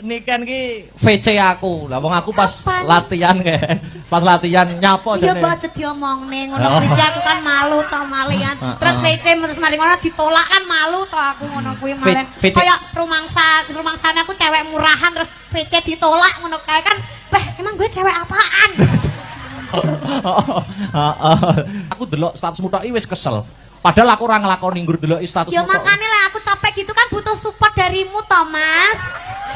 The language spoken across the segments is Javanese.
Niken ki VC aku. Lah wong aku pas Apaan? Latihan kae. Pas latihan nyapa Ya jane. mbok aja diomongne ngono kuwi aku kan malu to malian. Terus VC terus mari ngono ditolak kan malu to aku ngono kuwi malen. VC. Kaya rumangsa rumangsane aku cewek murahan terus VC ditolak ngono kae kan. Beh, emang gue cewek apaan? Heeh. Aku delok statusmu tok wis kesel. Padahal aku ora nglakoni nggur deloki statusmu. Ya tok. makane lah aku capek gitu kan butuh support darimu to, Mas.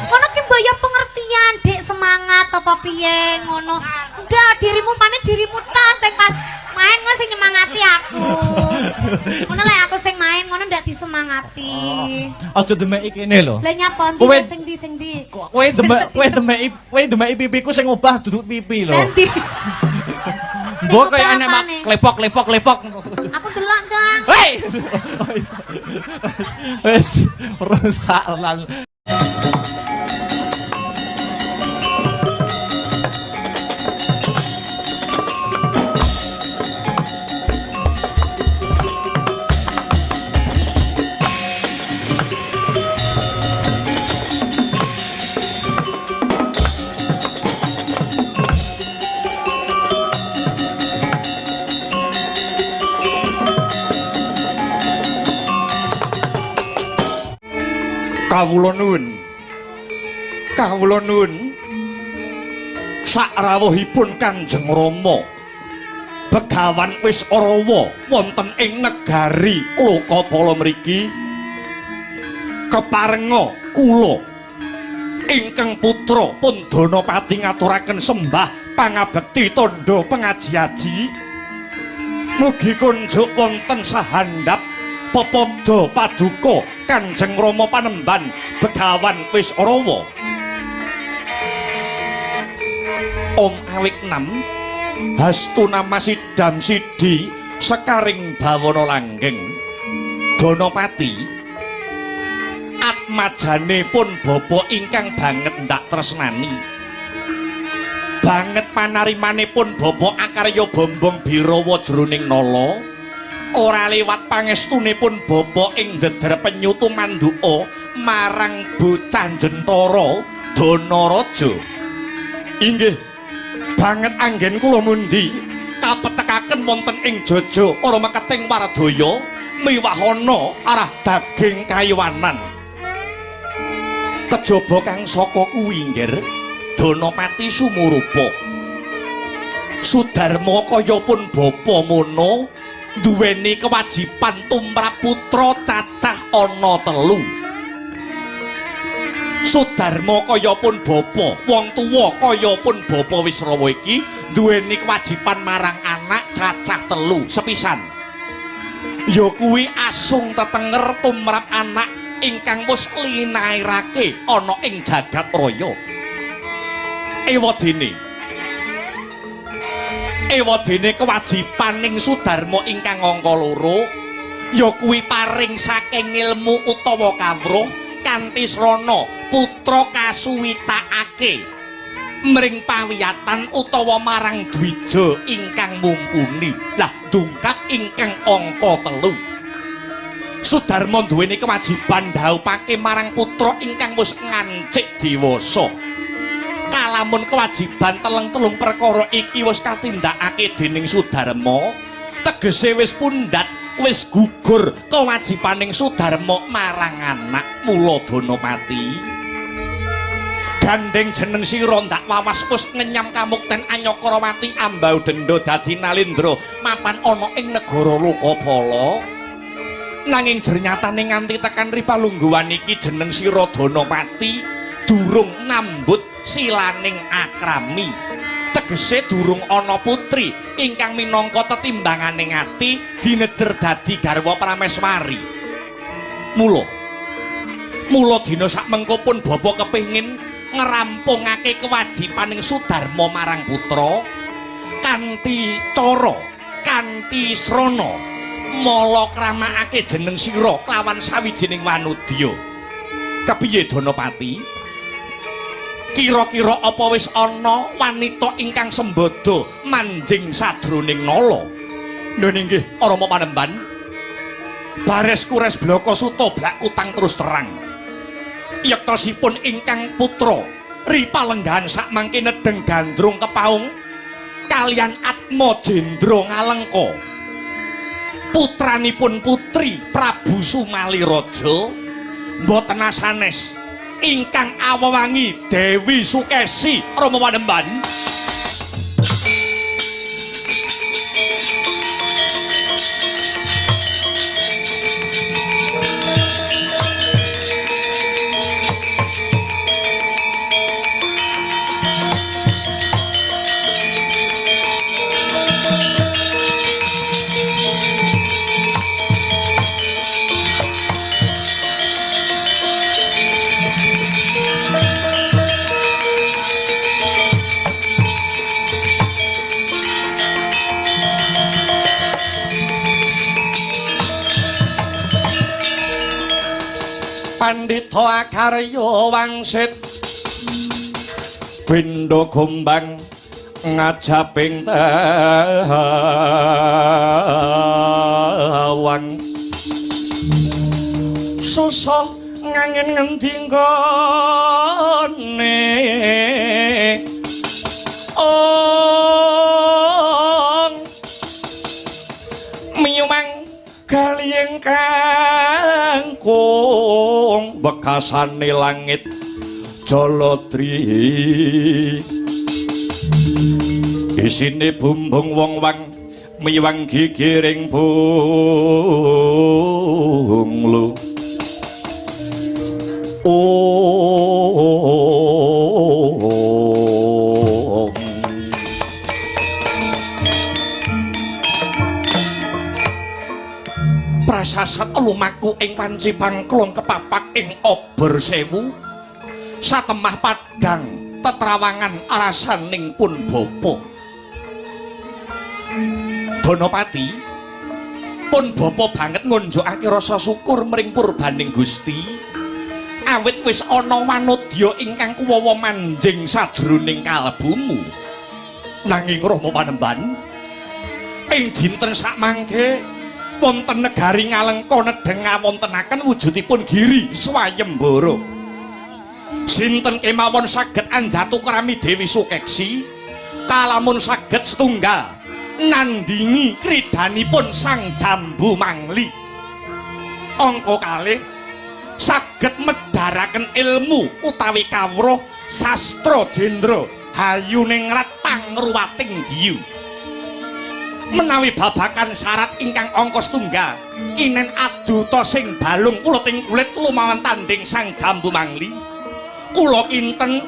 Ngono ki mbok ya pengertian, Dik, semangat apa piye ngono. Ndak dirimu pane dirimu ta sing pas main ngono sing nyemangati aku. Ngono lek aku sing main ngono ndak disemangati. Aja demeki kene lho. Lah nyapa ndi sing ndi sing ndi? Kowe demek kowe demeki kowe demeki pipiku sing obah duduk pipi lho. Lah ndi? Mbok kaya enek mak klepok klepok klepok. Aku delok, Kang. Hei. Wis rusak lan. Kawula nuwun. Kawula nuwun. Sakrawuhipun Kanjeng Rama Begawan wis Arawa wonten ing negari Lokapala mriki keparenga kula ingkang putra pun Danapati ngaturaken sembah pangabekti tandha pengaji-aji mugi kunjuk wonten sahandhap pepada paduka Kanjeng Rama Panembahan Begawan wis Arawa. Om Awik Nam Hastuna Masidam Sidi Sekaring Bawana Langgeng Danapati atmajane pun bapa ingkang banget ndak tresnani banget panarimane pun bapa akarya bombong birawa jroning nala ora liwat pangestune pun bapa ing ndeder penyutu manduka marang bocah Jentara Danaraja. Inggih banget anggen kula mundi kapetekaken wonten ing jaja ora meketing wardaya miwahana arah daging kayuwanan kejaba kang saka kuwi nggir Danapati sumurupa Sudarma kaya pun bapa mono duweni kewajiban tumrap putra cacah ana telu. Sudarma kaya pun bapa, wong tuwa kaya pun bapa Wisrawa iki duweni kewajiban marang anak cacah telu sepisan. Ya kuwi asung tetenger tumrap anak ingkang wis linairake ana ing jagat raya. Ewadene ewadene kewajibaning Sudarma ingkang angka loro ya kuwi paring saking ilmu utawa kawruh kanthi srana putra kasuwitakake mring pawiyatan utawa marang dwija ingkang mumpuni. Lah dungkap ingkang angka telu. Sudarma duweni kewajiban dhaupake marang putra ingkang wis ngancik dewasa. Kalamun kewajiban teleng-telung perkara iki wis katindakake dening Sudarma, tegese wis pundhat, wis gugur kewajibaning Sudarma marang anak. Mula Danapati gandeng jeneng sira ndak wawas wis ngenyam kamukten Anyakarawati ambau denda dadi Nalendra mapan ana ing negara Lokapala. Nanging jernyatane nganti tekan ripalungguhan iki jeneng sira Danapati durung nambut silaning akrami, tegese durung ana putri ingkang minangka tetimbanganing ati jinejer dadi garwa prameswari. Mula dina sakmengko pun bapa kepengin ngrampungake kewajibaning Sudarma marang putra kanthi cara kanthi srana mala kramakake jeneng sira kelawan sawijining wanudya. Kepiye Danapati? Kira-kira apa wis ana wanita ingkang sembada manjing sajroning nala? Lho inggih Rama Panembahan. Bares kures blaka suta blak kutang terus terang. Yektosipun ingkang putra Ripalenggahan sakmangke nedheng gandrung kepaung kaliyan Atma Jendra Ngalengka. Putranipun putri Prabu Sumaliraja mboten sanes ingkang awewangi Dewi Sukesi Rama Panembahan. Pandhita Akarya wangsit bendha gombang ngajaping tawang susah ngangin ngendi nggone ong miyumang galiyeng kangkung bekasane langit jaladri isine bumbung wong wang miwang gigiring bunglu. Oh, prasasat lumaku ing wanci pangklong kepapak ing obor sewu satemah padhang tetrawangan alasaning pun bapa Donopati. Pun bapa banget ngunjukake rasa syukur mring purbaning Gusti awit wis ana wanodya ingkang kuwawa manjing sajroning kalbumu. Nanging Rama Panembahan ing dinten sakmangke wonten negari Ngalengka nedheng ngawontenaken wujudipun giri swayembara. Sinten kemawon saged anjatu krami Dewi Sukeksi kalamun saged setunggal nandingi kridanipun Sang Jambu Mangli. Angka kalih saged medharaken ilmu utawi kawruh sastra jendra hayuningrat pangruwating diyu. Menawi babakan syarat ingkang angka setunggal kinen aduta sing balung uleting kulit lumawan tanding Sang Jambu Mangli, kula kinten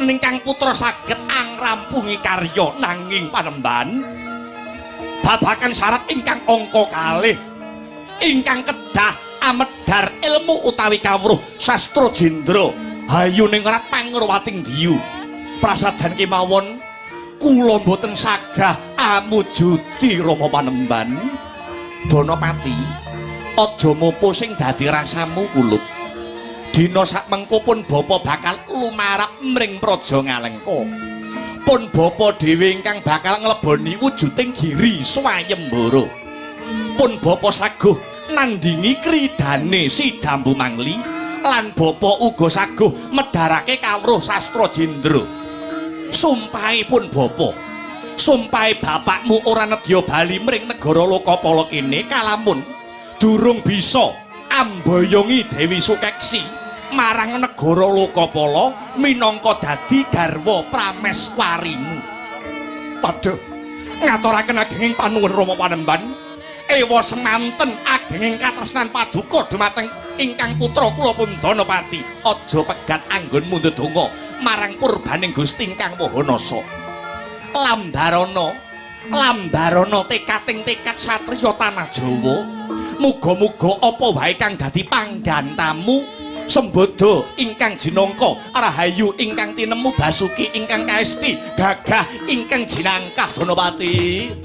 ingkang putra saged angrampungi karya. Nanging Panembahan babakan syarat ingkang angka kalih ingkang kedah amedhar ilmu utawi kawruh sastra jendra hayuningrat pangruwating diyu, prasajan kemawon kula mboten sagah amujudi Rama Panembahan. Donopati, aja mopo sing dadi rasamu kulup. Dina sakmengko pun bapa bakal lumarap mring Praja Ngalengka. Pun bapa dhewe ingkang bakal ngleboni wujuding giri swayembara. Pun bapa saguh nandingi kridane si Jambu Mangli lan bapa uga saguh medharake kawruh sastra jendra. Sumpahipun bapa, sumpahe bapakmu ora nedya bali mring negara Lokapala kene kalamun durung bisa amboyongi Dewi Sukeksi marang negara Lokapala minangka dadi garwa prameswarimu. Padha ngaturaken agenging panuwun Rama Panembahan, ewa semanten agenging katresnan paduka dumateng ingkang putra kula pun Donopati. Aja pegat anggonmu ndedonga marang purbaning Gusti ingkang Maha Nasa. Lambarana, lambarana tekating tekad satriya tanah Jawa. Muga-muga apa wae kang dadi panggantamu sembodo ingkang jinangka, rahayu ingkang tinemu, basuki ingkang kaesti, gagah ingkang jinangkah Donopati.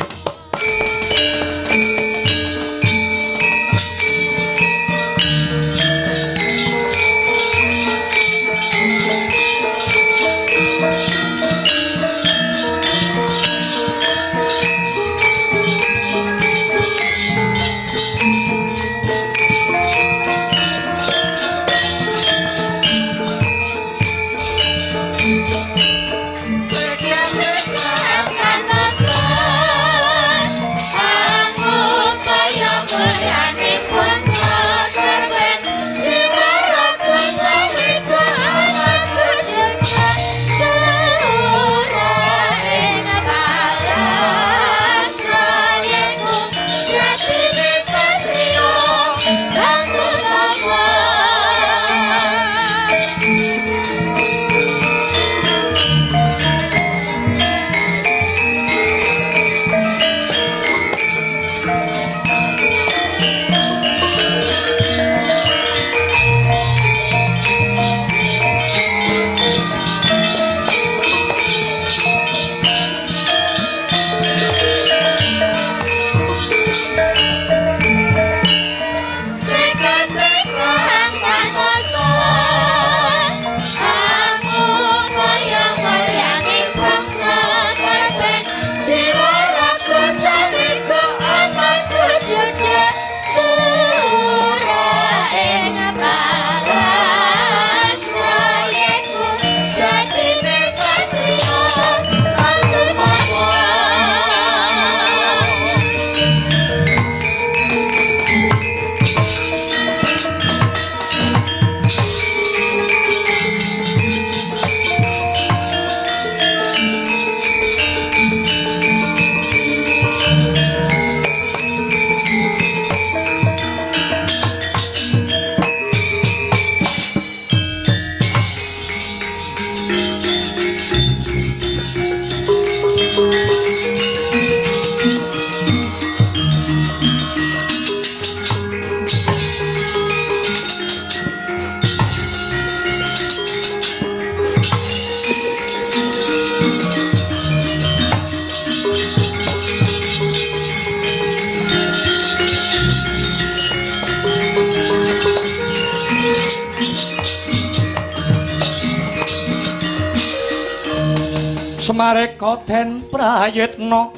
Semareka den prayitna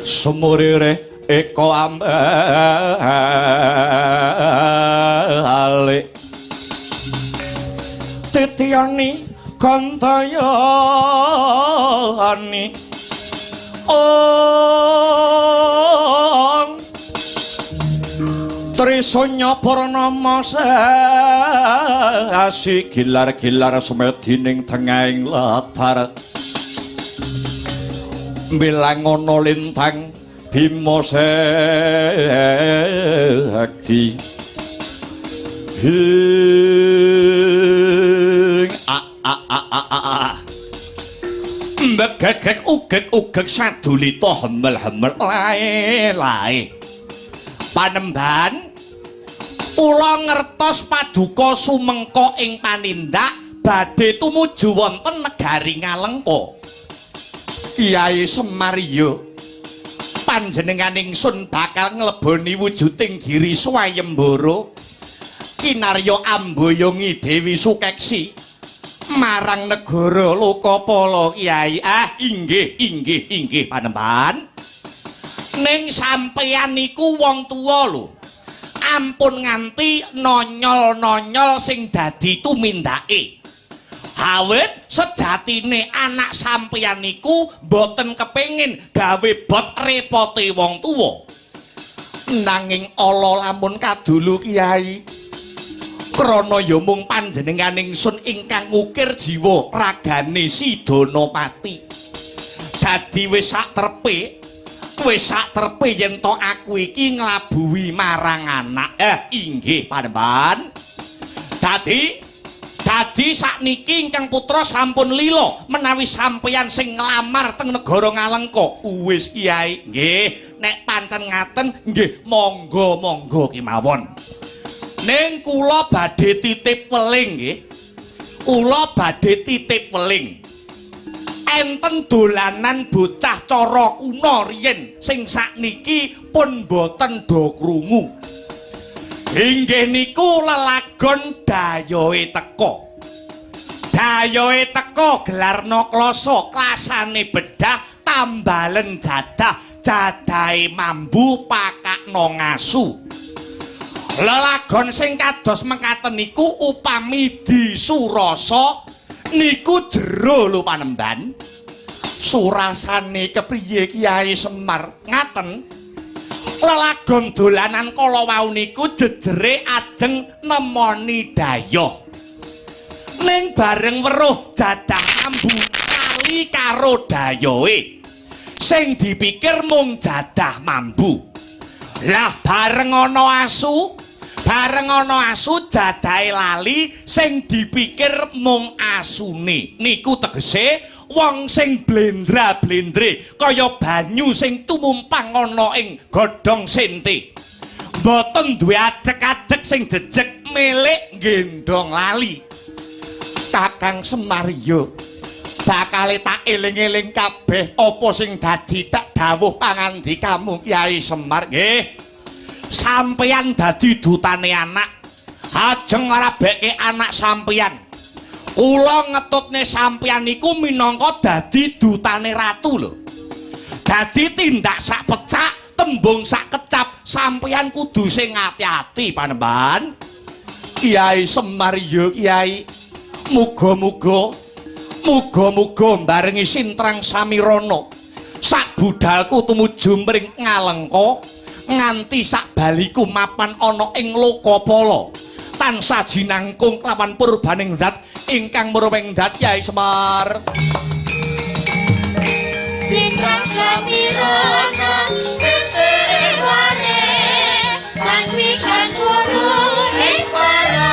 sumurire eka ambalik titiyani gantayani ong Trisanya Purnama sasi gilar-gilar semedi ning tengahing latar bilang ana lintang Bima Sakti hing a a a a a a mbegegeg ugeg-ugeg sadulita hemel-hemel lae-lae panembahan kula ngertos paduka sumengka ing panindak badhe tumuju wonten negari Ngalengka. Kyai Semar yo panjenengan ingsun bakal ngleboni wujuding giri swayembara kinarya amboyongi Dewi Sukeksi marang negara Lokapala. Kyai ah inggih inggih inggih panembahan. Ning sampeyan niku wong tuwa lho, ampun nganti nonyol-nonyol sing dadi tumindake. Awit sejatine anak sampeyan niku mboten kepengin gawe bot repote wong tuwa. Nanging ala lamun kadulu Kyai, krana ya mung panjenengan ingsun ingkang ngukir jiwa ragane Sidana pati. Dadi wis sak trepe, wis sak trepe yen to aku iki nglabuhi marang anak. Inggih panembahan. Dadi sakniki ingkang putra sampun lila menawi sampeyan sing nglamar teng negara Ngalengka. Wis Kyai, nggih, nek pancen ngaten nggih monggo-monggo kemawon. Ning kula badhe titip weling nggih. Kula badhe titip weling. Enten dolanan bocah cara kuna riyen sing sakniki pun boten do krungu. Inggih niku lelagon dayohe teka. Dayohe teka gelarna klasa, klasane bedah tambalen jadah, jadahe mambu pakakna ngasu. Lelagon sing kados mekaten niku upami disurasa niku jero lho panemban. Surasane kepriye Kyai Semar? Ngaten. Lelagon dolanan kala wau niku jejere ajeng nemoni dayoh. Ning bareng weruh jadah mambu kali karo dayohe. Sing dipikir mung jadah mambu. Lah bareng ana asu, bareng ana asu jadahe lali, sing dipikir mung asune. Niku tegese wong sing blendra-blendre kaya banyu sing tumumpang ana ing godhong sente. Mboten duwe adeg-adeg sing jejeg milik nggendhong lali. Kakang Semar yo bakale tak eling-eling kabeh apa sing dadi tak dawuh pangandikamu Kyai Semar. Nggih. Sampeyan dadi dutane anak, ajeng ngrabeke anak sampeyan. Kula ngetutne sampeyan niku minangka dadi dutane ratu lho. Dadi tindak sak pecak, tembung sak kecap, sampeyan kudu sing ati-ati panembahan. Kyai Semar yo Kyai, muga-muga muga-muga mbarengi Sintrang Samirana sak budalku tumuju mring Ngalengka nganti sak baliku mapan ana ing Lokapala tansah jinangkung kelawan purbaning zat ingkang murwing zat Kyai Semar. Sintrang Samirana teteware mangwikan guru ing parang.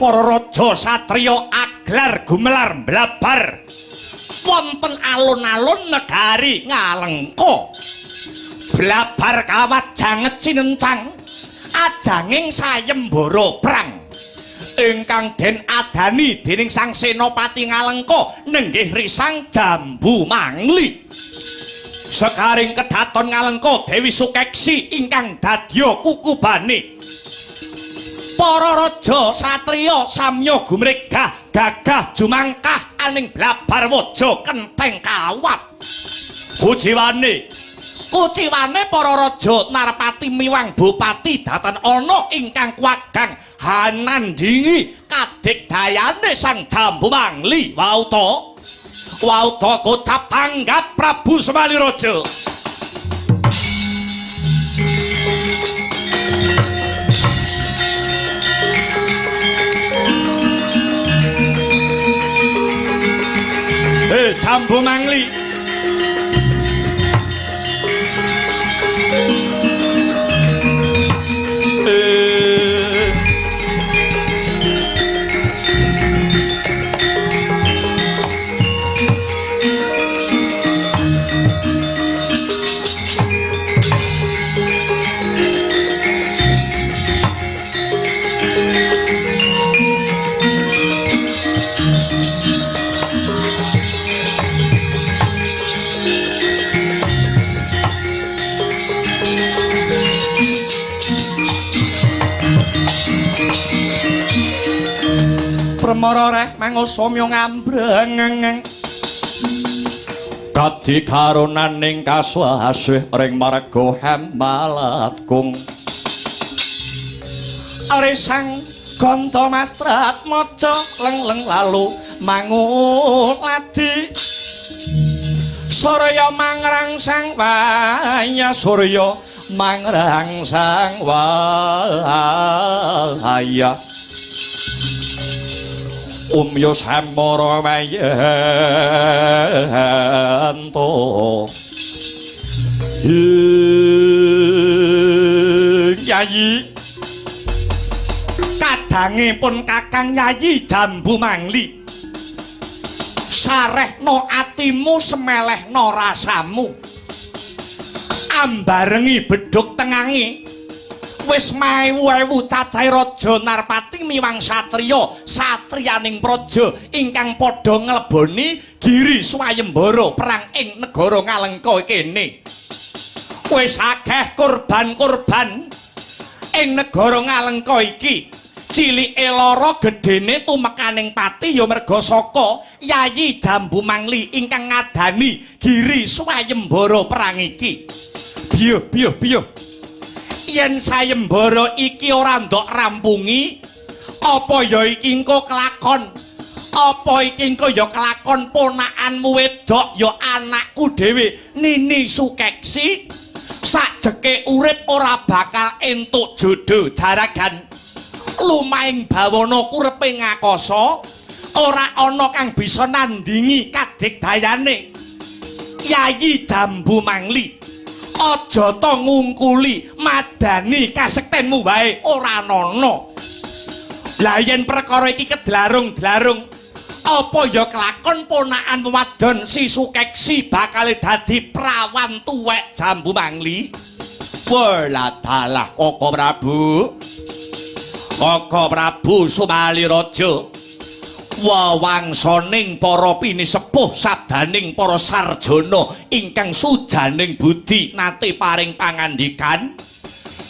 para raja satriya aglar gumelar blabar wonten alun-alun negari Ngalengka. Blabar kawat janget cinencang ajanging sayembara perang ingkang den adani dening Sang Senopati Ngalengka nenggih Risang Jambu Mangli. Sekaring kedaton Ngalengka Dewi Sukeksi ingkang dadya kukubane. Para raja satriya samya gumregah gagah jumangkah aning blabar waja kenteng kawat. Kuciwane kuciwane para raja narpati miwang bupati datan ana ingkang kuwagang hanandingi kadigdayane Sang Jambu Mangli. Wauta wauta kocap tanggap Prabu Sumaliraja. Jambu Mangli, Permara reh mangosomyo ngambreng kadi karunaning kaswasih ring marga Hemalatkung. Arisang Ganta Mastrat maca leng-leng lalu manguladi surya mangrangsang waya surya mangrangsang waya umyo samara mayanto Yayi kadange pun Kakang Yayi Jambu Mangli, sarehno atimu semelehno rasamu ambarengi bedhug tengange. Wis maewu-ewu cacahe raja narpati miwang satriya satriyaning praja ingkang padha ngleboni giri swayembara perang ing negara Ngalengka kene. Wis akeh korban-korban ing negara Ngalengka iki. Cilike lara gedene tumekaning pati ya merga saka Yayi Jambu Mangli ingkang ngadani giri swayembara perang iki. Biyuh biyuh biyuh. Yen sayembara iki ora ndok rampungi, apa ya iki engko kelakon? Apa iki engko ya kelakon ponakanmu wedok ya anakku dhewe Nini Sukeksi sakjeke urip ora bakal entuk jodoh jaragan. Lumahing bawana kurepe ngakasa ora ana kang bisa nandingi kadigdayane Yayi Jambu Mangli. Aja to ngungkuli madani kasektenmu wae ora ana. Lah yen perkara iki kedlarung-dlarung, apa ya kelakon ponakan wadon si Sukeksi bakal dadi prawan tuwek Jambu Mangli? Weladalah Koko Prabu. Koko Prabu Sumaliraja. Wewangsaning para pinisepuh sabdaning para sarjana ingkang sujaning budi nate paring pangandikan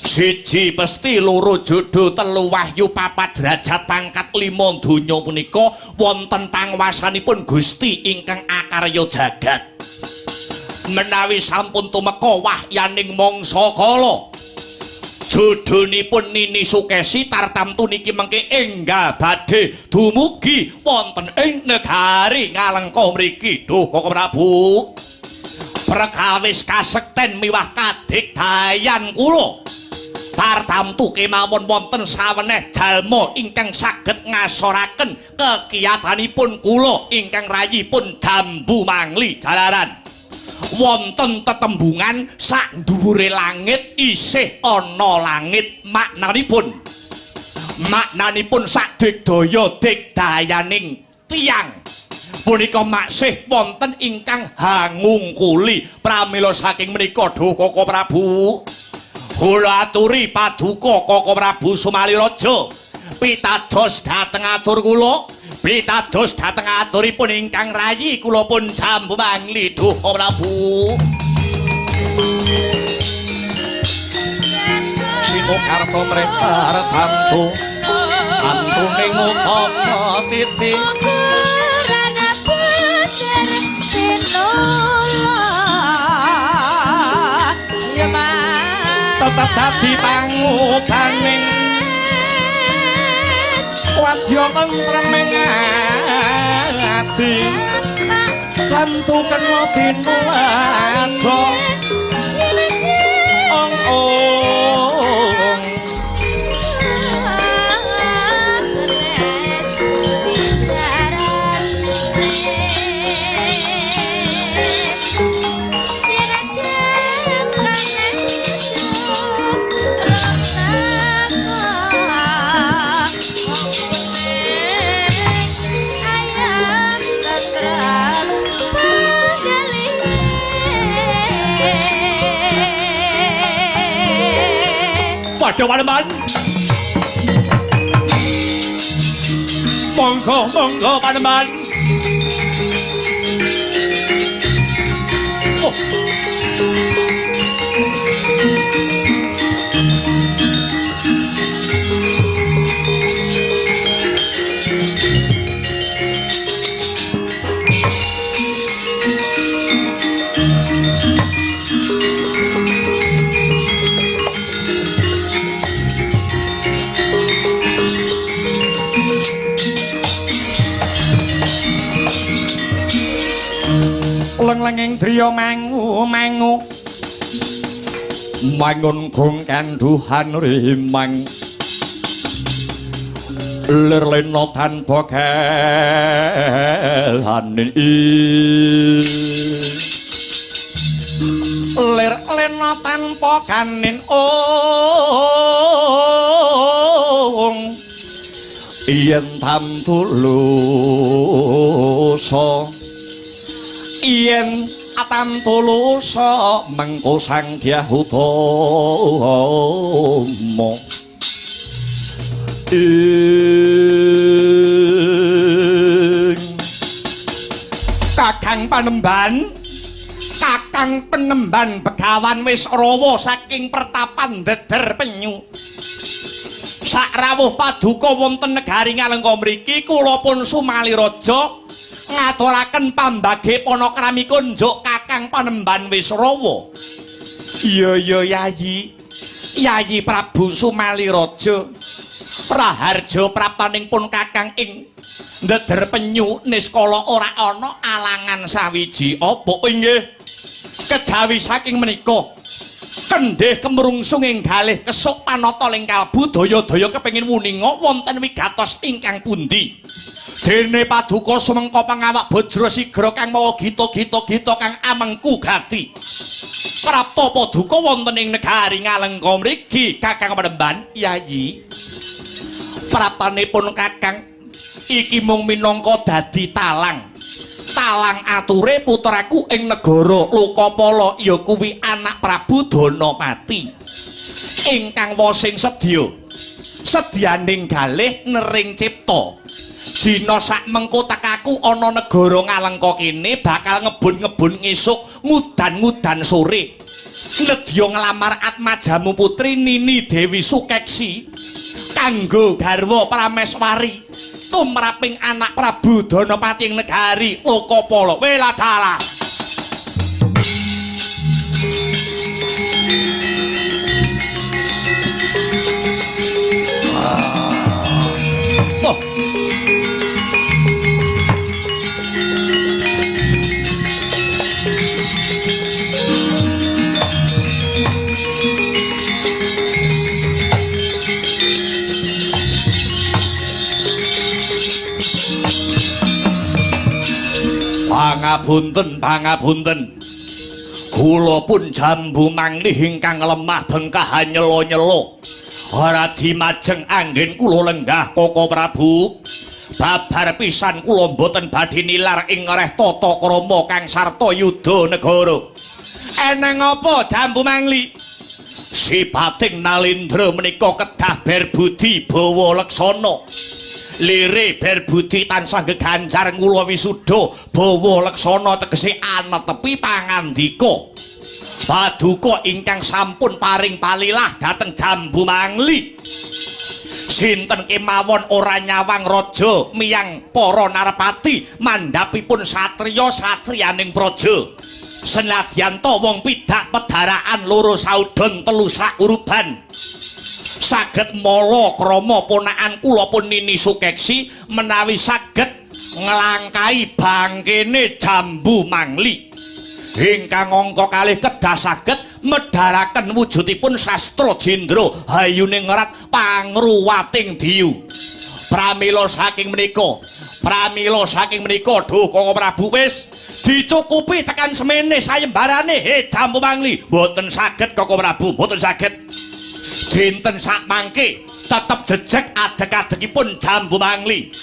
siji pesti loro jodoh telu wahyu papat derajat pangkat lima donya punika wonten panguwasanipun Gusti ingkang akarya jagat. Menawi sampun tumeka wahyaning mangsa kala jodhonipun Nini Sukesi tartamtu niki mengke enggal badhe dumugi wonten ing negari Ngalengka mriki. Duh Koko Prabu, perkawis kasekten miwah kadigdayan kula tartamtu kemawon wonten saweneh jalma ingkang saged ngasoraken kekiyatanipun kula ingkang rayipun Jambu Mangli jalaran wonten tetembungan sak dhuwure langit isih ana langit. Maknanipun Maknanipun sadigdaya digdayaning tiyang punika maksih wonten ingkang hangungkuli. Pramila saking menika duh Koko Prabu, kula aturi paduka Koko Prabu Sumaliraja pitados dhateng atur kula, pitados dhateng aturipun ingkang rayi kula pun jambu mangli duh Koko Prabu. Sinukarta mrepar tantu tantune ngutama titi tetep dadi pangubaning wadya tentreming ati tantu kena tinuladha ong ong. Waduh panemban. Monggo monggo panemban. Oh. Leng-lenging driya mangu mangu mangun gong kanduhan rimang lir lena tanpa kelanin lir lena tanpa kanin ong yen tantu lusa yen atantulusa mengko Sang Dyah Utama ing Kakang Panemban, Kakang Penemban Begawan wis rawa saking pertapan Deder Penyu. Sakrawuh paduka wonten negari Ngalengka mriki kula pun Sumaliraja ngaturaken pambage panakrami kunjuk Kakang Panemban Wisrawa. Iya iya Yayi, Yayi Prabu Sumaliraja. Praharja praptaning pun Kakang ing Ndeder Penyu niskala ora ana alangan sawiji apa inggih. Kejawi saking menika kendhih kemrungsung ing galih kesuk panata ing kalbu daya-daya kepengin wuninga wonten wigatos ingkang pundi. Dene paduka sumengka pangawak bajra sigra kang mawa gita-gita-gita kang amengku gati. Prapta paduka wonten ing negari Ngalengka mriki Kakang Panemban. Yayi, praptanipun Kakang iki mung minangka dadi talang. Talang ature putraku ing negara Lokapala ya kuwi anak Prabu Danapati ingkang wasing sedya sedyaning galih nering cipta. Dina sak mengko tekaku ana negara Ngalengka kene bakal ngebun-ngebun ngesuk ngudan-ngudan sore. Nedya nglamar atmajamu putri Nini Dewi Sukeksi kanggo garwa Prameswari tumraping anak Prabu Danapati ing negari Lokapala. Weladala. Oh. Pangapunten, pangapunten. Kula pun jambu manglih ingkang lemah bengkah nyelo-nyelo. Ora dimajeng anggen kula lenggah Koko Prabu. Babar pisan kula mboten badhe nilar ing reh tata krama kang sarta yuda negara. Eneng apa Jambu Mangli? Sipating Nalendra menika kedah berbudi bawa leksana. Lire berbudi tansah geganjar ngula wisuda bawa leksana tegese anetepi pangandika. Paduka ingkang sampun paring palilah dhateng Jambu Mangli. Sinten kemawon ora nyawang raja miyang para narpati mandhapipun satriya satriyaning praja. Senadyan ta wong pidak pedharaan loro saudon telu sauruban. Saged mala krama ponakan kula pun Nini Sukeksi menawi saged nglangkai bangkene Jambu Mangli. Ingkang angka kalih kedah saged medharaken wujudipun sastra jendra hayuning rat pangruwating diyu. Pramila saking menika, duh Koko Prabu wis dicukupi tekan semene sayembarane. He Jambu Mangli, mboten saged Koko Prabu, mboten saged. Dinten sakmangke tetep jejeg adeg-adegipun Jambu Mangli.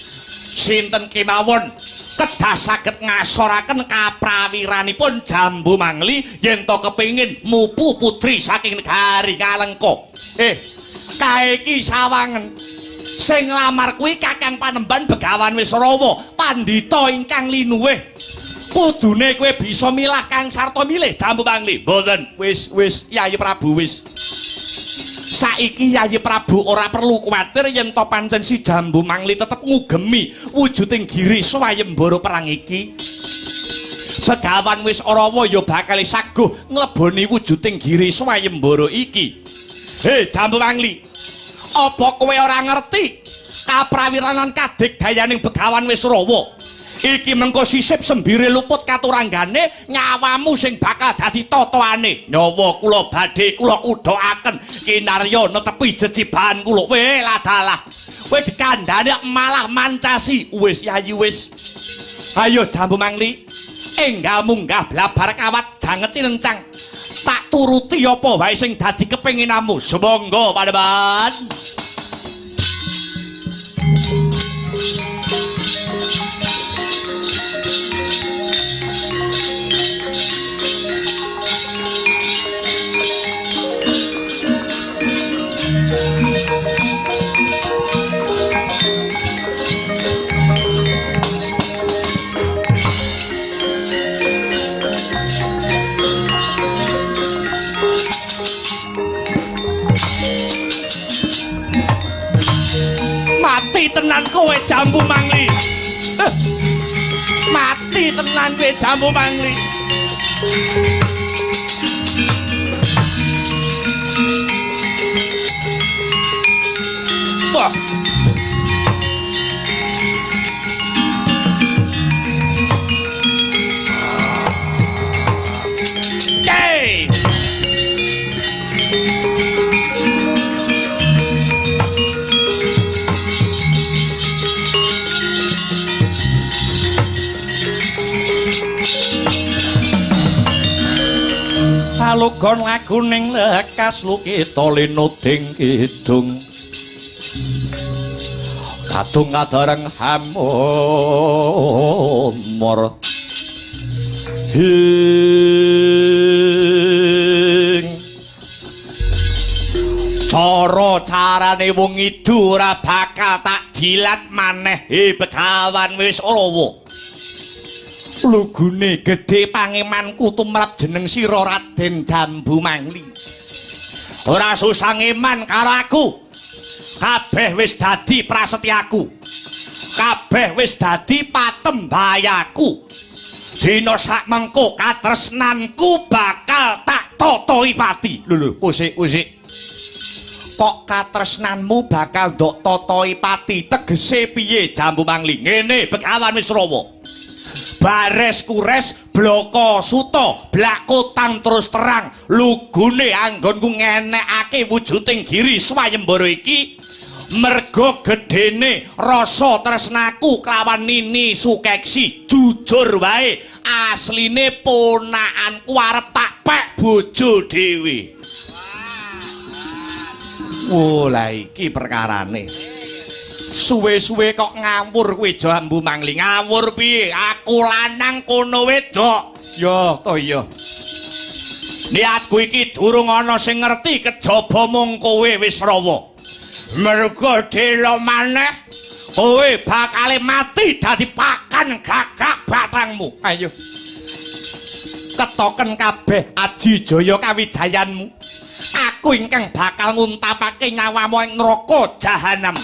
Sinten kemawon kedah saged ngasoraken kaprawiranipun Jambu Mangli yen to kepengin mupu putri saking negari Ngalengka. Kae iki sawangen sing nglamar kuwi Kakang Panembahan Begawan Wisrawa, pandhita ingkang linuwih. Kudune kowe bisa milah kang sarta milih Jambu Mangli. Mboten, wis Yayi Prabu wis. Saiki Yayi Prabu ora perlu kuwatir yen to pancen si Jambu Mangli tetep ngugemi wujuding giri swayembara perang iki. Begawan Wisrawa ya bakal saguh ngleboni wujuding giri swayembara iki. He Jambu Mangli, apa kowe ora ngerti kaprawiranan kadigdayaning Begawan Wisrawa? Iki mengko sisip sembire luput katuranggane nyawamu sing bakal dadi totoane. Nyawa kula badhe kula udhokaken kinarya netepi jejibahan kula. Weh ladalah. Kowe dikandhani malah mancasi. Wis Yayi wis. Ayo Jambu Mangli, enggal munggah blabar kawat janget cinencang. Tak turuti apa wae sing dadi kepinginanmu. Sumangga Panembahan. Mati tenan kowe Jambu Mangli. Mati tenan kowe Jambu Mangli. Wah. Hey. Alugon laguning lekas lukita linuding kidung. Kadung kadareng hamur. Hing. Cara carane wong idu ora bakal tak dilat maneh. He Begawan Wisrawa. Lugune gedhe pangemanku tumrap jeneng sira Raden Jambu Mangli. Ora susah ngeman karo aku. Kabeh wis dadi prasetyaku. Kabeh wis dadi patembayaku. Dina sakmengko katresnanku bakal tak totoi pati. Lho lho, usik-usik. Kok katresnanmu bakal ndok totoi pati? Tegese piye Jambu Mangli? Ngene Begawan Wisrawa. Bares kures bloko suta blakotang terus terang lugune anggonku ngenekake wujuding giri swayembara iki merga gedene rasa tresnaku kelawan Nini Sukeksi. Jujur wae asline ponakanku arep tak pek bojo dhewe. Wo lah iki perkarane. Suwe-suwe kok ngawur kowe Jambu Mangli. Ngawur piye? Aku lanang kono wedok. Ya to iya. Niatku iki durung ana sing ngerti kejaba mung kowe wis rawa. Mergo delo maneh kowe bakale mati dadi pakan gagak batangmu. Ayo. Ketoken kabeh aji jaya kawijayanmu. Aku ingkang bakal nguntapake nyawamu ing neraka jahanam.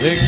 manjing.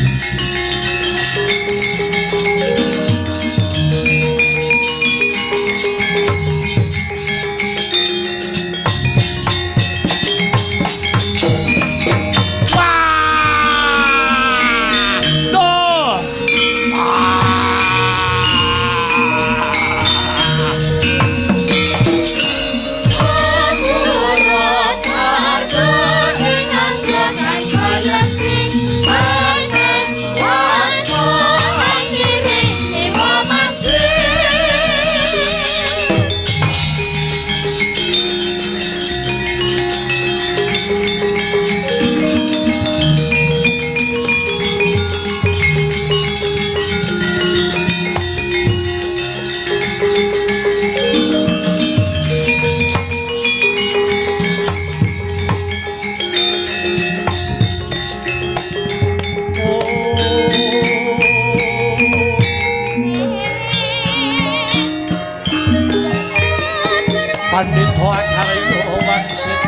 Pandhita akarya wangsit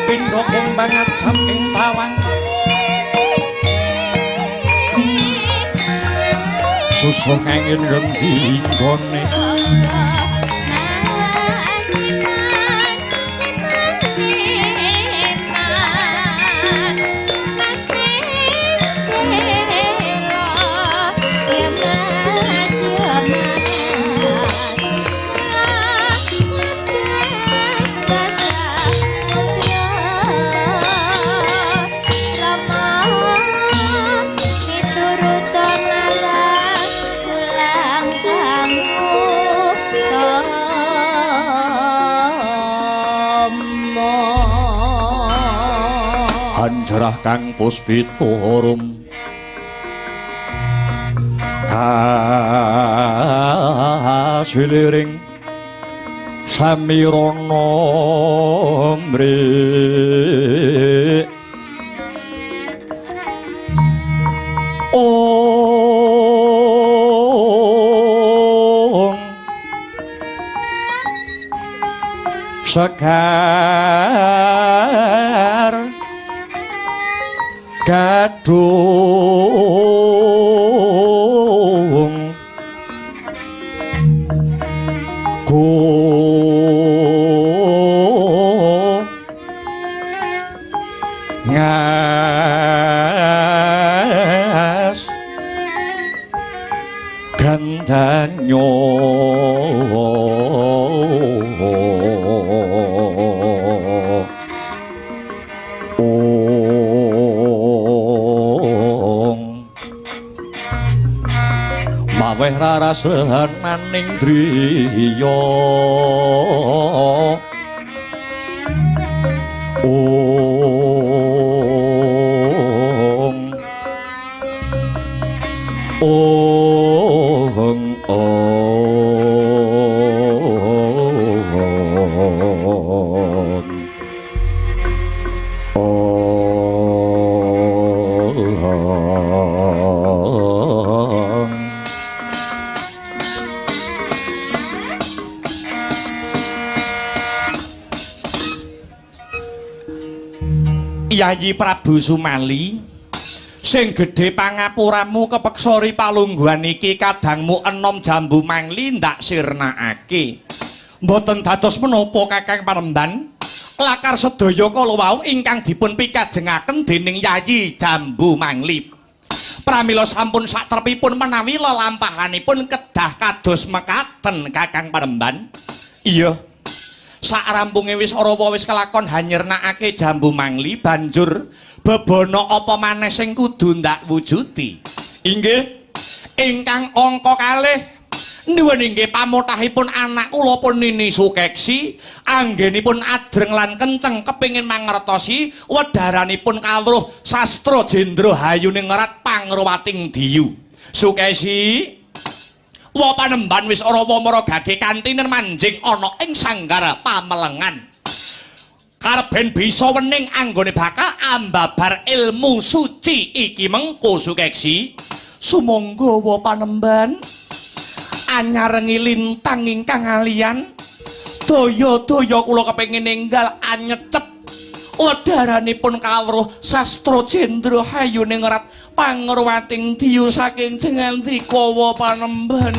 pindha kumbang ajam ing tawang susuh angin ngendi nggone Hanjarah kang puspita rum kasiliring samirana mrik ong sekar gadung go ngas gandanyo maweh rarasaning driya ong ong ong ong. Yayi Prabu Sumali sing gedhe pangapuramu kepeksa ri palungguhan iki kadangmu enom Jambu Mangli ndak sirnakake. Mboten dados menapa Kakang Panemban, lakar sedaya kala wau ingkang dipun pikajengaken dening Yayi Jambu Mangli. Pramila sampun satrepipun menawi lelampahanipun kedah kados mekaten Kakang Panemban. Iya. Sakrampunge wis Arawa wis kelakon hanyernakake Jambu Mangli, banjur bebana apa maneh sing kudu ndak wujudi? Inggih, ingkang angka kalih nuwun inggih pamotahipun anak kula pun Nini Sukeksi, anggenipun adreng lan kenceng kepingin mangertosi wedharanipun kawruh sastra jendra hayuningrat pangruwating diyu. Sukeksi, wa panemban wis Arawa maragage kanthi manjing ana ing sanggar pamelengan. Karben bisa wening anggone bakal ambabar ilmu suci iki mengko Sukeksi. Sumangga wa panemban anyarengi lintang ingkang alian. Daya-daya kula kepengin enggal anyecep Wedharanipun kawruh sastra jendra hayuningrat pangrwating diyu saking Jengandikawa panemban.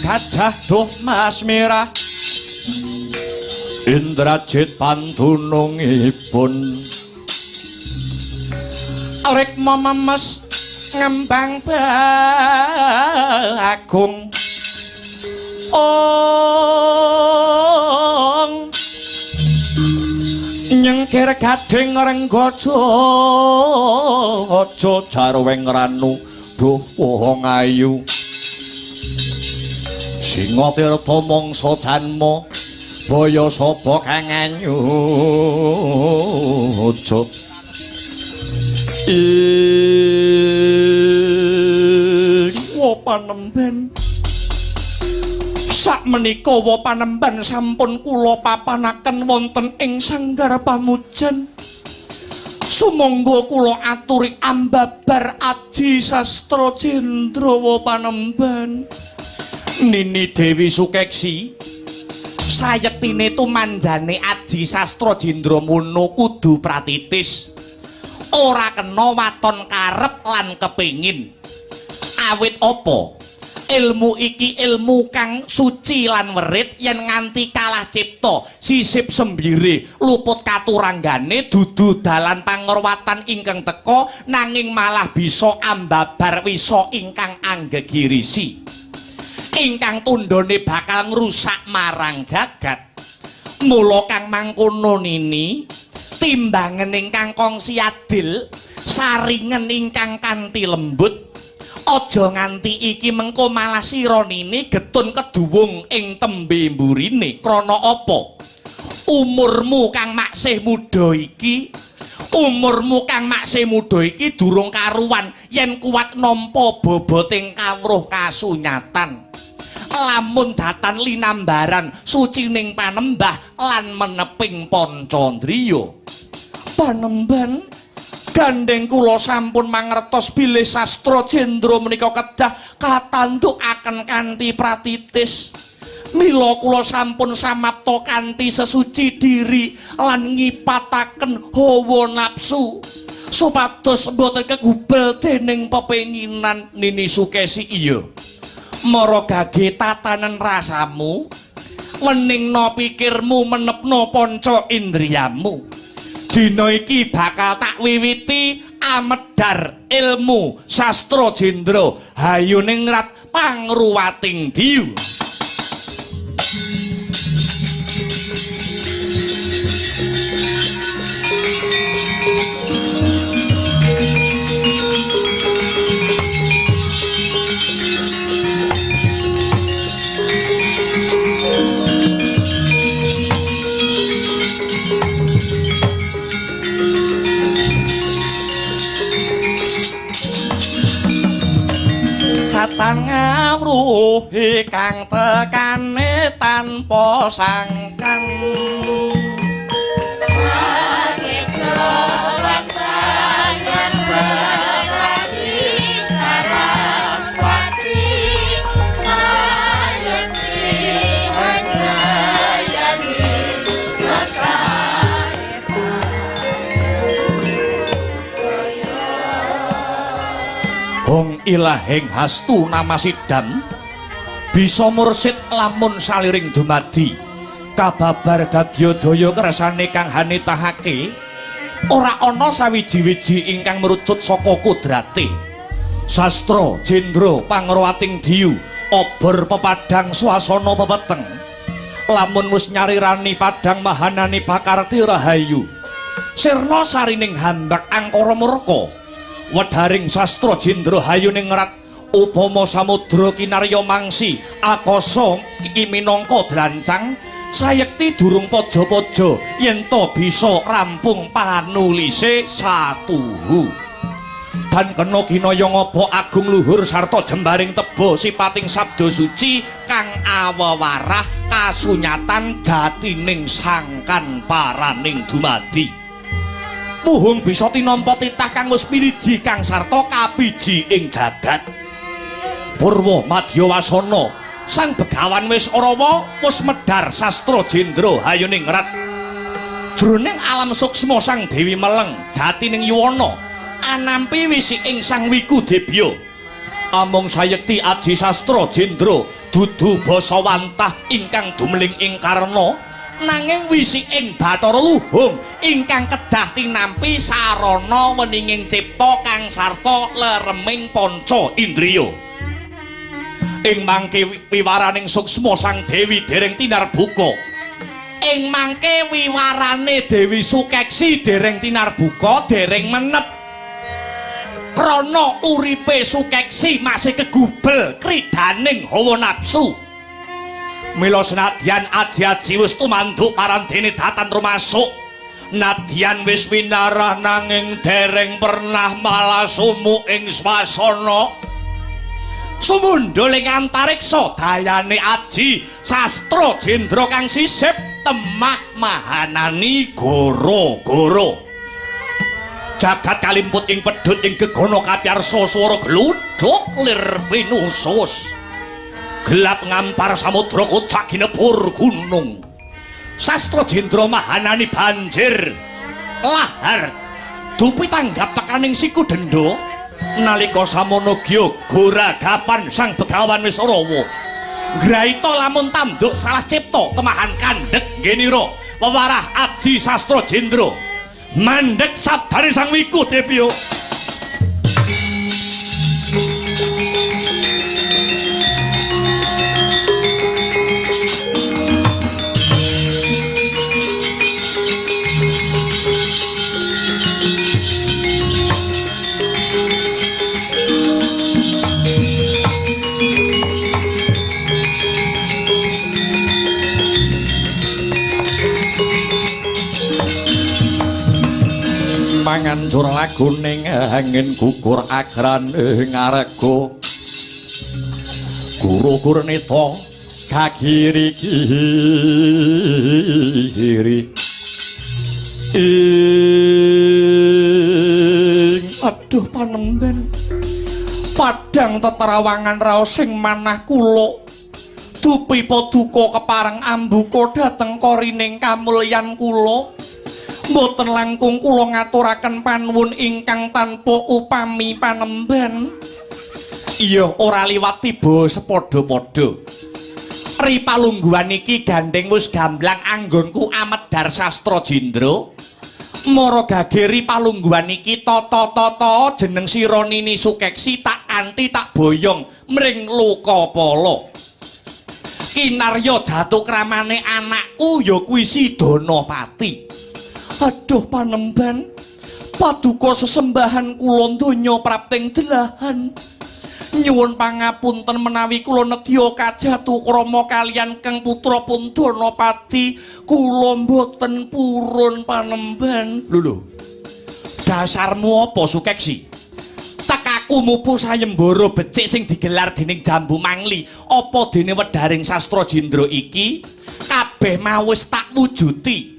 Gajah duh mas merah Indrajit pandunungipun rikma memes ngembang bagung ong nyengkir gading renggaja aja jarweng ranu duh wong ayu Singa tirta mangsa janma baya sapa kang anyuja ing wapanemben sakmenika wapanemben sampun kula papanaken wonten ing sanggar pamujan. Sumangga kula aturi ambabar aji sastra jendra wapanemben. Nini Dewi Sukeksi sayektine tumanjane aji sastra jendra mono kudu pratitis, ora kena waton karep lan kepingin. Awit apa? Ilmu iki ilmu kang suci lan werit yen nganti kalah cipta sisip sembire luput katuranggane dudu dalan pangrwatan ingkang teka nanging malah bisa ambabar wisa ingkang anggegirisi ingkang tundhone bakal ngrusak marang jagat. Mula kang mangkono nini timbangen ingkang kongsi adil, saringen ingkang kanthi lembut. Aja nganti iki mengko malah sira nini getun keduwung ing tembe mburine. Krana apa? Umurmu kang maksih muda iki, umurmu kang maksih muda iki durung karuan yen kuat nampa boboting kawruh kasunyatan. Lamun datan linambaran sucining panembah lan meneping pancandriya. Panemban gandeng kula sampun mangertos bilih sastra jendra menika kedah katandukaken kanthi pratitis. Mila kula sampun samapta kanthi sesuci diri lan ngipataken hawa nafsu supados mboten kegubel dening pepenginan. Nini Sukesi, iya. Mara gage tatanen rasamu, weningna pikirmu, menepna panca indriyamu. Dina iki bakal tak wiwiti amedhar ilmu sastra jendra hayuningrat pangruwating diyu. Katang Ngawruhi kang tekane tanpa sangkan. Hong ilahing hastu namasidam bisa mursid lamun saliring dumadi kababar dadya daya kersane kang hanitahake ora ana sawiji-wiji ingkang merucut saka kudrate. Sastra jendra pangrawating diyu obor pepadang swasana pepeteng lamun wis nyarirani padang mahanani pakarti rahayu sirna sarining hambak angkara murka wedharing sastra jendra hayuning rat upama samudra kinarya mangsi akasa minangka drancang sayekti durung paja-paja yen ta bisa rampung panulise satuhu. Dan kena kinaya ngapa agung luhur sarta jembaring teba sipating sabda suci kang awewarah kasunyatan jatining sangkan paraning dumadi. Muhung bisa tinampa titah kang wis piniji kang sarta kapiji ing jagat. Purwa madya wasana sang begawan wis orawa wis medhar sastra jendra hayuning rat. Jroning alam suksma sang Dewi Meleng jatining yuwana anampi wisiking sang Wiku Debya. Amung sayekti aji sastra jendra dudu basa wantah ingkang dumling ing karna nanging wisiking Bathara Luhung ingkang kedah tinampi sarana weninging cipta kang sarta lereming panca indriya. Ing mangke wiwaraning suksma sang Dewi dereng tinarbuka. Ing mangke wiwarane Dewi Sukeksi dereng tinarbuka, dereng menep. Krana uripe Sukeksi masih kegubel kridaning hawa nafsu. Mila senadyan aji-aji wis tumanduk marandene datan rumasuk, nadyan wis winarah nanging dereng pernah malah sumu ing swasana. Sumundhul ing antariksa dayane aji sastra jendra kang sisip temah mahanani goro-goro. Jagat kalimput ing pedhut ing gegana kapyarsa swara gludhuk lir pinusus. Gelap ngampar samudra kocak ginebur gunung. Sastra jendra mahanani banjir lahar dupi tanggap tekaning siku denda. Nalika samono gya goragapan sang begawan wis rawa. Ngraita lamun tanduk salah cipta temahan kandhek ngenira wewarah aji sastra jendra. Mandhek sabdane sang Wiku Debya. Mangancur laguning angin gugur agrane ngarega guru gurnita kagiri kiri ing aduh panemben padang teterawangan raos sing manah kula dupi paduka kepareng ambuka dhateng korining kamulyan kula. Mboten langkung kula ngaturaken panuwun ingkang tanpa upami panemben. Iya ora liwat tiba sepadha-padha. Ri palungguhan iki gandeng wis gamblang anggonku amedhar sastra jendra. Mara gageri palungguhan iki tata-tata jeneng sira Nini Sukeksi tak anti tak boyong mring Lokapala. Kinarya jatuh kramane anakku ya kuwi Sidanapati. Aduh panemban, paduka sesembahan kula donya prapting delahan. Nyuwun pangapunten menawi kula nedya kajatu krama kaliyan Kang Putra Pundanapati, kula mboten purun panemban. Lho lho. Dasarmu apa Sukeksi? Tekaku Aku mupu sayembara becik sing digelar dening Jambu Mangli. Apa dene wedharing sastra jendra iki kabeh mau wis tak wujuti.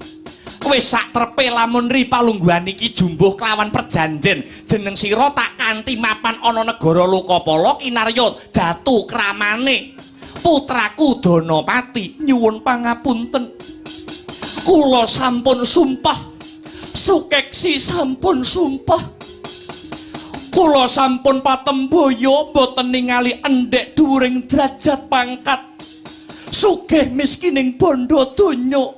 Wis sak trepe lamun ri palungguhan iki jumbuh kelawan perjanjen jeneng sira tak kanthi mapan ana negara Lokapala kinarya jatuh kramane. Putraku Danapati nyuwun pangapunten. Kula sampun sumpah. Sukeksi sampun sumpah. Kula sampun patembaya mboten ningali endhek dhuwuring derajat pangkat. Sugih miskining bondo donya.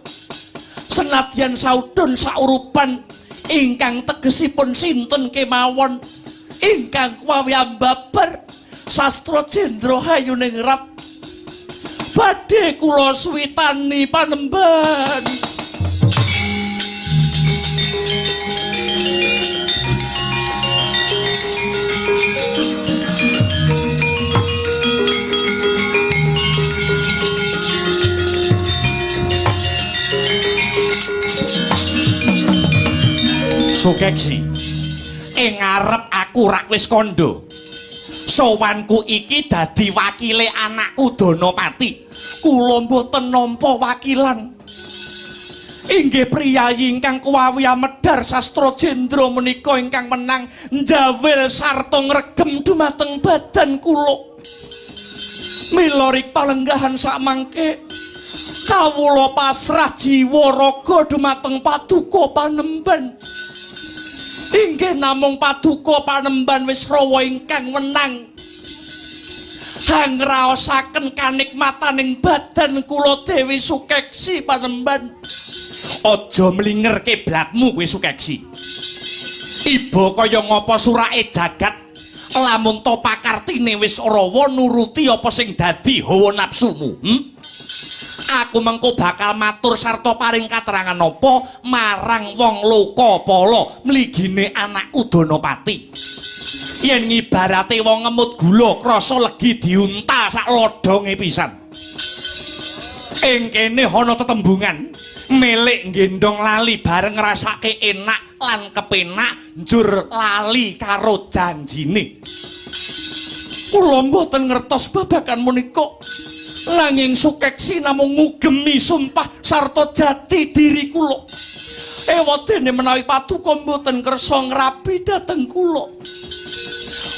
Senadyan saudon saurupan ingkang tegesipun sinten kemawon ingkang kuwi ambabar sastra jendra hayuning rat badhe kula suwitani panemban. Sukeksi, ing ngarep aku rak wis kandha. Sowanku iki dadi wakile anakku Danapati. Kula mboten nampa wakilan. Inggih priyayi ingkang kuwawi amedhar sastra jendra menika ingkang menang njawil sarta ngregem dumateng badan kula. Mila rik palenggahan sakmangke kawula pasrah jiwa raga dumateng paduka panemban. Inggih namung paduka panemban wis rawa ingkang wenang hangraosaken kanikmataning badan kula Dewi Sukeksi panemban. Aja mlinger kiblatmu kowe Sukeksi. Iba kaya ngapa surake jagat lamun to pakartine wis rawa nuruti apa sing dadi hawa nafsumu. Aku mengko bakal matur sarta paring katerangan apa marang wong Lokapala mligine anakku Danapati. Yen ngibarate wong ngemut gula krasa legi diuntal sak lodonge pisan. Ing kene ana tetembungan milik nggendong lali bareng ngrasake enak lan kepenak njur lali karo janjine. Kula mboten ngertos babagan menika. Nanging Sukeksi namung ngugemi sumpah sarta jati diri kula. Ewadene menawi paduka mboten kersa ngrabi dhateng kula.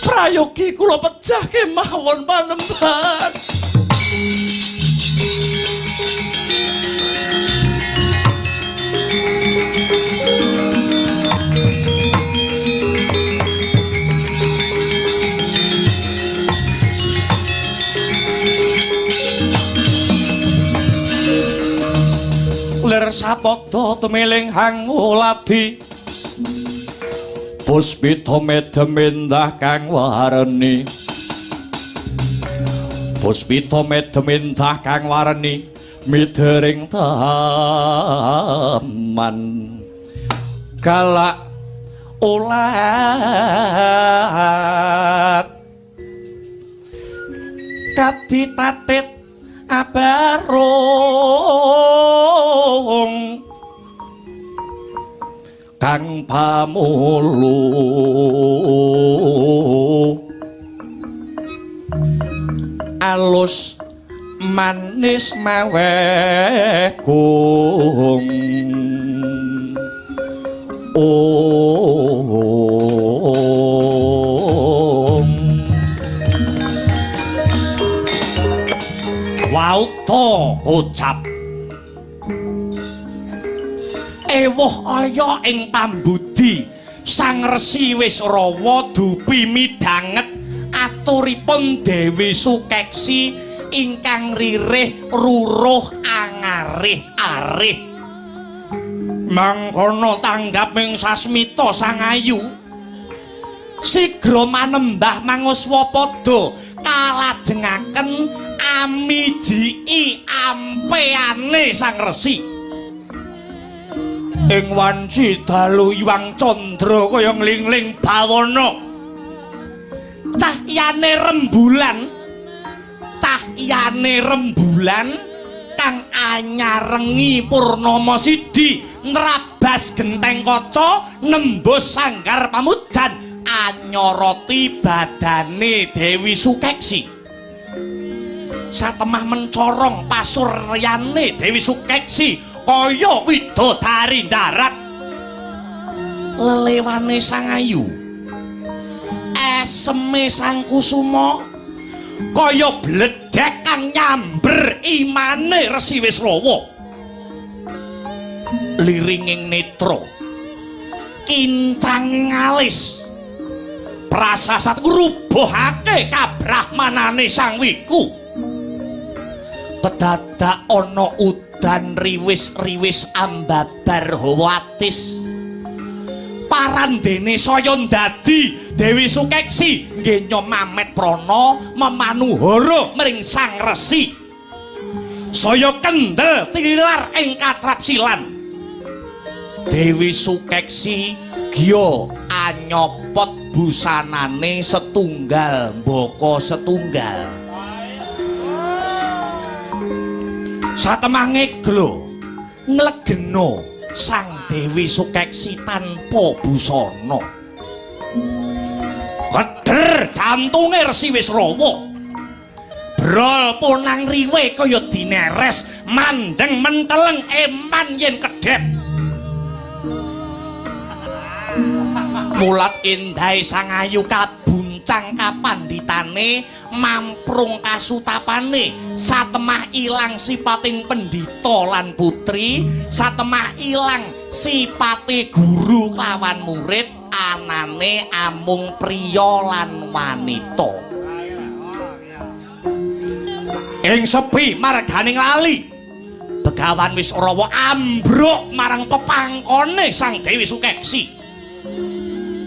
Prayogi kula pejah kemawon panemban. Lir sapada tumiling hanguladi puspita medem endah kang wareni. Puspita medem endah kang wareni midering taman galak ulat kaditatit abarung kang pamulu alus manis maweh gung Wauta kocap ewuh aya ing pambudi Sang Resi Wisrawa dupi midhanget aturipun Dewi Sukeksi ingkang ririh ruruh angarih arih. Mangkono tanggap ing sasmita sang ayu sigra manembah manguswapada kalajengaken amijiki ampeane Sang Resi. Ing wanci dalu Hyang Candra kaya nglingling bawana, cahyane rembulan, cahyane rembulan kang anyarengi purnama sidi nrabas genteng kaca nembus sanggar pamujan anyoroti badane Dewi Sukeksi. Satemah mencorong pasuryane Dewi Sukeksi kaya widodari darat. Lelewane Sang Ayu, eseme Sang Kusuma kaya bledhek kang nyamber imane Resi Wisrawa. Liringing netra, kincanging alis, prasasat ngrubuhake kabrahmanane Sang Wiku. Kedadak ana udan riwis-riwis ambabar hawa atis. Parandene saya ndadi Dewi Sukeksi nggenya mamet prana memanuhara mring Sang Resi. Saya kendel tilar ing katrapsilan. Dewi Sukeksi gya anyopot busanane setunggal mbaka setunggal. Satemah ngeglo nglegena Sang Dewi Sukeksi tanpa busana. Keder jantunge Resi Wisrawa. Brol ponang riwe kaya dineres, mandeng menteleng eman yen kedhep. Mulat endahe Sang Ayu kabuncang kapandhitane, mamprung kasutapane. Satemah ilang sipating pendhita lan putri, satemah ilang sipate guru lawan murid, anane amung priya lan wanita. Ing sepi marganing lali, Begawan Wisrawa ambruk marang pepangkone Sang Dewi Sukeksi.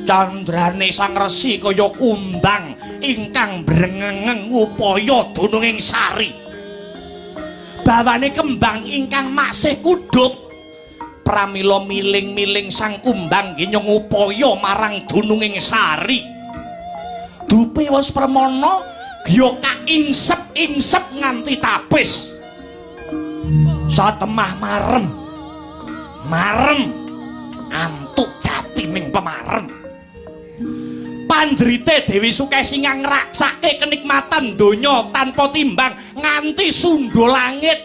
Candrane Sang Resi kaya kumbang ingkang brengengeng upaya dununging sari. Bawane kembang ingkang masih kudup, pramila miling-miling sang kumbang ngenyong upaya marang dununging sari. Dupi wis permana gya kaingsep-ingsep nganti tapis. Satemah marem, marem antuk jatining pemarem. Panjerite Dewi Sukesi ngraksake kenikmatan donya tanpa timbang nganti sundha langit.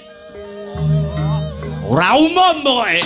Ora umum pokoke.